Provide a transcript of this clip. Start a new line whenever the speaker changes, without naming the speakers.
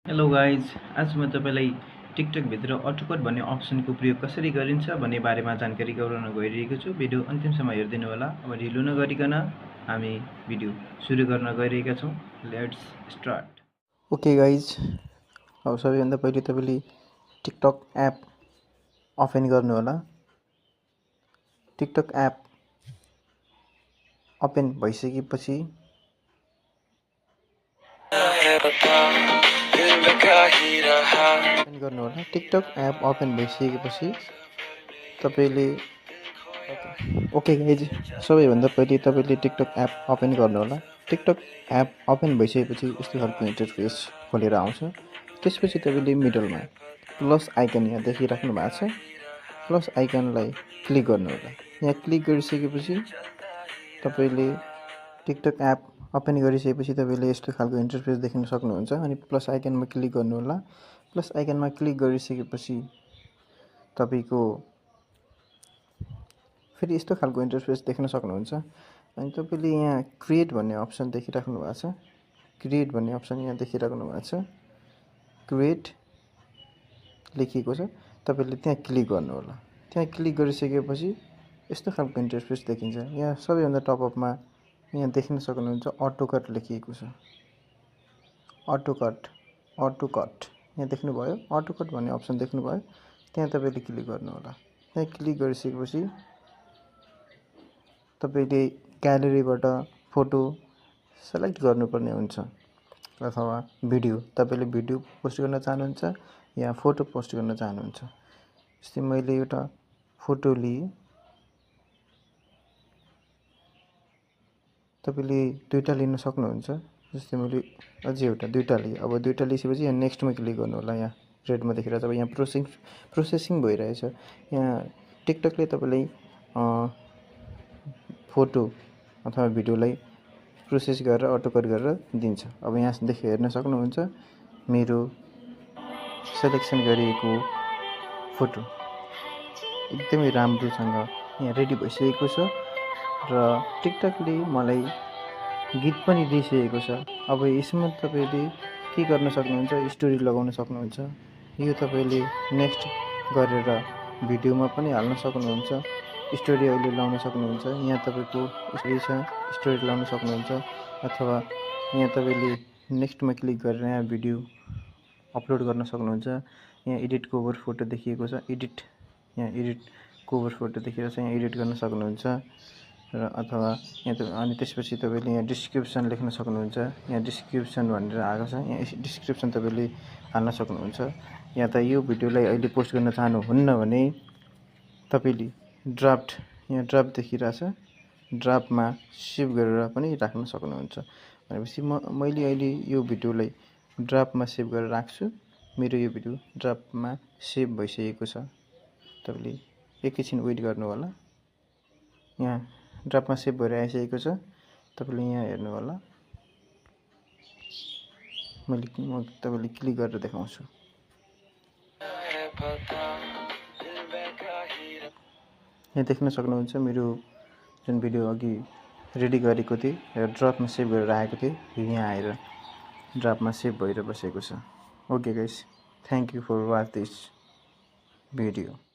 Hello guys, आज म तपाईँलाई टिकटकभित्र अटोकट भन्ने अप्सनको प्रयोग कसरी गरिन्छ भन्ने बारेमा जानकारी गराउन गइरहेको छु। भिडियो अन्तिमसम्म हेरिदिनु होला। अब ढिलो नगरिकन हामी भिडियो सुरु गर्न गइरहेका छौँ। Let's start.
ओके गाइज, अब सबैभन्दा पहिले तपाईँले टिकटक एप ओपन गर्नु होला। टिकटक एप ओपन भइसकेपछि टिकटक एप ओपन भइसकेपछि तपाईँले ओके गाइज, सबैभन्दा पहिले तपाईँले टिकटक एप ओपन गर्नु होला। टिकटक एप ओपन भइसकेपछि यस्तो खालको इन्टरफेस खोलेर आउँछ। त्यसपछि तपाईँले मिडलमा प्लस आइकन यहाँ देखिराख्नु भएको छ, प्लस आइकनलाई क्लिक गर्नु होला। यहाँ क्लिक गरिसकेपछि तपाईँले टिकटक एप ओपन गरिसकेपछि तपाईँले यस्तो खालको इन्टरफेस देख्न सक्नुहुन्छ। अनि प्लस आइकनमा क्लिक गर्नु होला। प्लस आइकनमा क्लिक गरिसकेपछि तपाईँको फेरि यस्तो खालको इन्टरफेस देख्न सक्नुहुन्छ। अनि तपाईँले यहाँ क्रिएट भन्ने अप्सन देखिराख्नु भएको छ। क्रिएट भन्ने अप्सन यहाँ देखिराख्नु भएको छ, क्रिएट लेखिएको छ। तपाईँले त्यहाँ क्लिक गर्नु होला। त्यहाँ क्लिक गरिसकेपछि यस्तो खालको इन्टरफेस देखिन्छ। यहाँ सबैभन्दा टपअपमा यहाँ देख्न सक्नुहुन्छ अटोकट लेखिएको छ। अटोकट यहाँ देख्नुभयो, अटोकट भन्ने अप्सन देख्नुभयो। त्यहाँ तपाईँले क्लिक गर्नु होला। त्यहाँ क्लिक गरिसकेपछि तपाईँले ग्यालेरीबाट फोटो सेलेक्ट गर्नुपर्ने हुन्छ अथवा भिडियो। तपाईँले भिडियो पोस्ट गर्न चाहनुहुन्छ या फोटो पोस्ट गर्न चाहनुहुन्छ। जस्तै मैले एउटा फोटो लिएँ। तपाईँले दुईवटा लिन सक्नुहुन्छ। जस्तै मैले अझै एउटा दुईवटा लिएँ। अब दुईवटा लिइसकेपछि यहाँ नेक्स्टमा क्लिक गर्नु होला। यहाँ रेडमा देखिरहेछ। अब यहाँ प्रोसेसिङ भइरहेछ। यहाँ टिकटकले तपाईँलाई फोटो अथवा भिडियोलाई प्रोसेस गरेर अटोकट गरेर दिन्छ। अब यहाँदेखि हेर्न सक्नुहुन्छ मेरो सेलेक्सन गरिएको फोटो एकदमै राम्रोसँग यहाँ रेडी भइसकेको छ र टिकटकले मलाई गीत पनि दिइसकेको छ। अब यसमा तपाईँले के गर्न सक्नुहुन्छ, स्टोरी लगाउन सक्नुहुन्छ। यो तपाईँले नेक्स्ट गरेर भिडियोमा पनि हाल्न सक्नुहुन्छ। स्टोरी अहिले लाउन सक्नुहुन्छ। यहाँ तपाईँको स्टोरी छ, स्टोरी लाउन सक्नुहुन्छ। अथवा यहाँ तपाईँले नेक्स्टमा क्लिक गरेर यहाँ भिडियो अपलोड गर्न सक्नुहुन्छ। यहाँ एडिट कभर फोटो देखिएको छ। यहाँ एडिट कभर फोटो देखिएको छ। यहाँ एडिट गर्न सक्नुहुन्छ। र अथवा यहाँ अनि त्यसपछि तपाईँले यहाँ डिस्क्रिप्सन लेख्न सक्नुहुन्छ। यहाँ डिस्क्रिप्सन भनेर आएको छ। यहाँ डिस्क्रिप्सन तपाईँले हाल्न सक्नुहुन्छ। यहाँ त यो भिडियोलाई अहिले पोस्ट गर्न चाहनुहुन्न भने तपाईँले ड्राफ्ट, यहाँ ड्राफ्ट देखिरहेछ, ड्राफ्टमा सेभ गरेर पनि राख्न सक्नुहुन्छ। भनेपछि मैले अहिले यो भिडियोलाई ड्राफ्टमा सेभ गरेर राख्छु। मेरो यो भिडियो ड्राफ्टमा सेभ भइसकेको छ। तपाईँले एकैछिन वेट गर्नु होला। यहाँ ड्राफ्टमा सेभ भएर आइसकेको छ। तपाईँले यहाँ हेर्नु होला। म तपाईँले क्लिक गरेर देखाउँछु। यहाँ देख्न सक्नुहुन्छ मेरो जुन भिडियो अघि रेडी गरेको थिएँ र ड्राफ्टमा सेभ गरेर आएको थिएँ, यहाँ आएर ड्राफ्टमा सेभ भएर बसेको छ। Okay guys, thank you for watch this video.